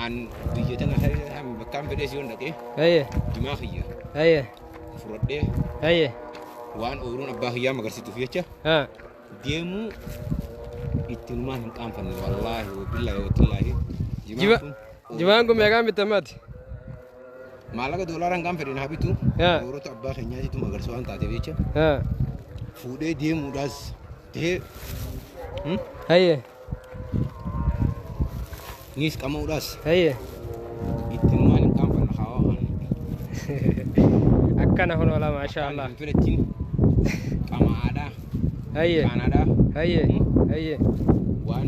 An biyya tana keessa bakkaan fedhee si yoon dhaqee Hayyee. jimaa kiyya Hayyee. fudhadhee Hayyee. waan ooyiruun abbaa kiyyaa magarsiituuf jecha Haa. deemuu ittinumaan hin qaanfanne, wallaahi wabillaahi watillaahi. Jimaan Jimaan kun meeqaan bitamaati? Maallaqa doolaaraan kan fedhe naa bitu. Haa. Oyiroota abbaa keenyaatitu magarsa waan taateef jecha Haa. fuudhee deemuudhaas ta'ee Hayyee. Niis qama'uudhaas Hayyee. ittinumaan hin qaanfanne haawaa. Akkana kun oola, maashaa Allah. Hin fedhettiin qama'aadhaa Hayyee. qaanaadhaa Hayyee. Hayyee. waan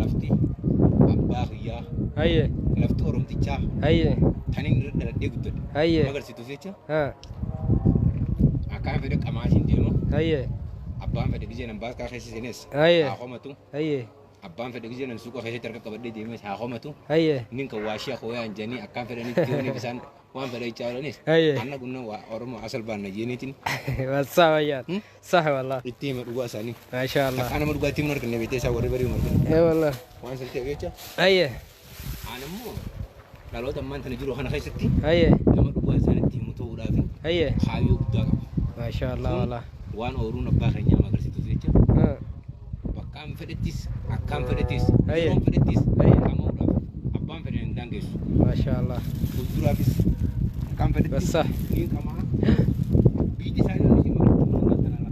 lafti abbaa kiyyaa Hayyee. lafti oromtichaa Hayyee. kan inni irra dhaladhee guddadhe Hayyee. magarsiituuf jecha Haa. akkaan fedhe qamaasiin deema. Hayyee. Abbaan fedhe gizee nan baaskaa keessa seenes Hayyee. haa komatu. Hayyee. Abbaan fedhe gizee nan suuqa keessatti harka qabadhee deemes haa komatu. Hayyee. Inni kan waashii akooyaan jedhanii akkaan fedhanitti yooniif isaan waan fedhe jechaa oolanis Hayyee. anna kunna waa Oromoo asal baanna jeeniitiin Wasaa wayyaan. Sah wallah. Itti hima dhugaa isaanii. Maashaa Allah. Takkaa nama dhugaatii hin arganne beektee isaa warri barii hin arganne. Ee wallah. Waan san ta'eef jecha Hayyee. aan immoo dhaloota ammaan tana jiru kana keessatti Hayyee. nama dhugaa isaanitti himu ta'uudhaaf Hayyee. kaayyoo guddaa qaba. Maashaa Allah wallah. Waan ooyiruun abbaa keenyaa magarsiituuf jecha Haa. bakkaan fedhettis, akkaan fedhettis, Hayyee. yeroon fedhettis Hayyee. qama'uudhaaf abbaan fedhe hin daangessu. Maashaa Allah. Fuulduraafis akkaan fedhettis Bassa. ni qamaa. Biyyi isaanii hundi magarsiitu tana ala.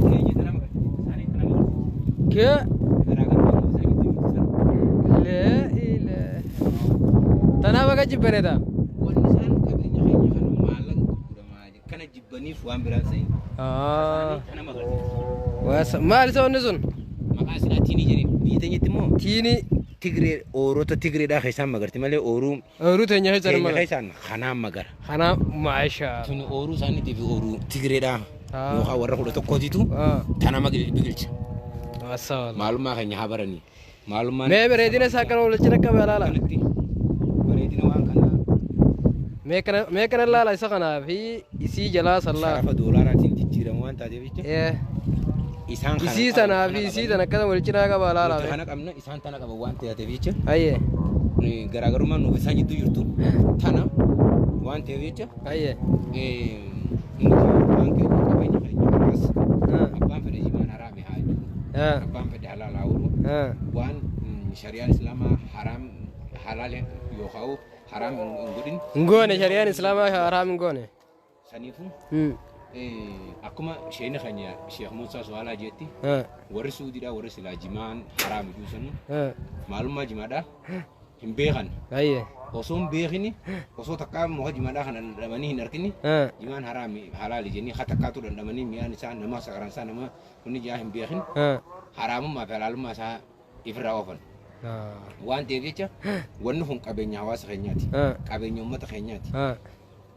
Keenya tana magarsiitu, isaanii tana magarsiitu. Kee. Garaagarummaa isaan gidduu jirtu sana. Laa ilaaha. Tanaaf akka jibbaneeta. Wanni isaan qabeenya keenya kana maallaqa gurguramaa kana jibbaniif waan biraan sayin. Ah. Kana magarsiisu. Wasa maal isa wanni sun? Maqaa silaa tiinii jedheen. Biyya teenyatti immoo Tiinii. Tigree oorota Tigreedhaa keessaan magarti malee ooruu Ooyiruu teenya keessa teenya magar. keessaan kanaan magara. Kanaa maashaa. Tuni ooruu isaaniitii fi ooruu Tigreedhaa Ah. yookaan warra 11tiitu Ah. tana biqilcha. Wasa wallah. Maalummaa keenya haa baranii. Maalummaan Mee bareedina isaa akkana wal cina qabe ilaala. kanatti bareedina waan kanaa Mee kana ilaala, isa kanaa fi isii jalaa san laala. Sharafa doolaaraatiin jijjiiramu waan taateef jecha Ee. isaan kana Isii qaban, tanaa kana fi isii qabanii, tana akkana wal cinaa qaba ilaala. nuti kana qabna, isaan tana qaban waan taateef jecha Hayyee. Garaagarummaan nuuf isaan jidduu jirtu tana waan ta'eef jecha Hayyee. Nuti waan keenya qabeenya keenya har'as Ah. abbaan fedhe jimaan haraami haa jiru, Ah. abbaan fedhe halaal haa oolu, Ah. waan shari'aan islaamaa haraam halaal yookaan haraam hin godhin. Hin goone, shari'aan islaamaa haraam hin goone. Saniifuu akkuma sheeni keenya Sheekh Muusaa Suwaalaa jeetti Ah. warri Suudiidhaa warri silaa jimaan haraam iyyuu sanu Ah. maalummaa jimaadhaa hin beekan. Hayyee. Osoo hin beekini, osoo takkaa muka jimaadhaa kana dhandhamanii hin argini Ah. jimaan haraami halaali jennii haa takkaatu dhandhamanii mi'aan isaa nama sakaraan isaa nama hundi jiraa hin beekin Ah. haraamummaa fi halaalummaa isaa ifirraa oofan. Ah. Waan ta'eef jecha wanni kun qabeenya hawaasa keenyaati. Ah. Qabeenya uummata keenyaati. Ah.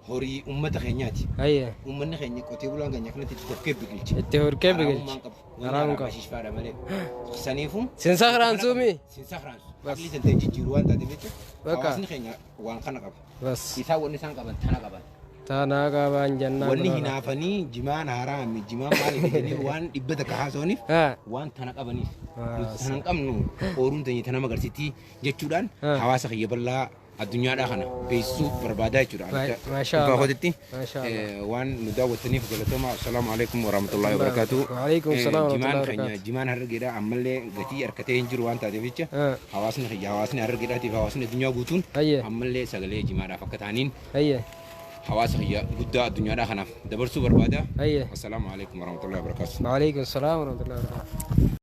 Horii uummata keenyaati. Hayyee. Uummanni keenya, qotee bulaan keenya kanatti itti horkee biqilche. Itti horkee biqilche. Haraamummaan qabu. Wanni Haraam haraam qabu. ashiishfaadha malee. Saniifuu Sin sakraan suumi. Sin sakraansu. Aqlii san ta'e jijjiiru waan taateef jecha Bakka. hawaasni keenya waan kana qaba. Bas. Isaan wanni isaan qaban tana qaban. Tanaa qaban jennaan. Wanni kun oola. hinaafanii jimaan haraami jimaan maaliif jedhanii waan 100 haasa'aniif Ah. waan tana qabaniif. Ah, Nuti tana hin qabnu, ooruun teenya tana magarsiitii jechuudhaan Ah. hawaasa kiyya bal'aa addunyaadhaa kana beeksisuu barbaadaa jechuudha. Maashaa Dhuunfaa Allah. kootitti Maashaa Allah. waan nu daawwattaniif galatooma. Assalaamu alaikum warahmatullahi wabarakatuh. Waalaikum salaam Jimaan warahmatullahi keenya wabarakatuh. jimaan harargeedhaa ammallee gatii harkatee hin jiru waan taateef jecha Ah. hawaasni kiyya, hawaasni harargeedhaatiif hawaasni addunyaa guutuun Hayyee. ammallee sagalee jimaadhaaf akka ta'aniin Hayyee. hawaasa kiyya guddaa addunyaadhaa kanaaf dabarsuu barbaada. Hayyee. Assalaamu alaikum warahmatullahi wabarakatuh. Waalaikum salaam warahmatullahi wabarakatuh.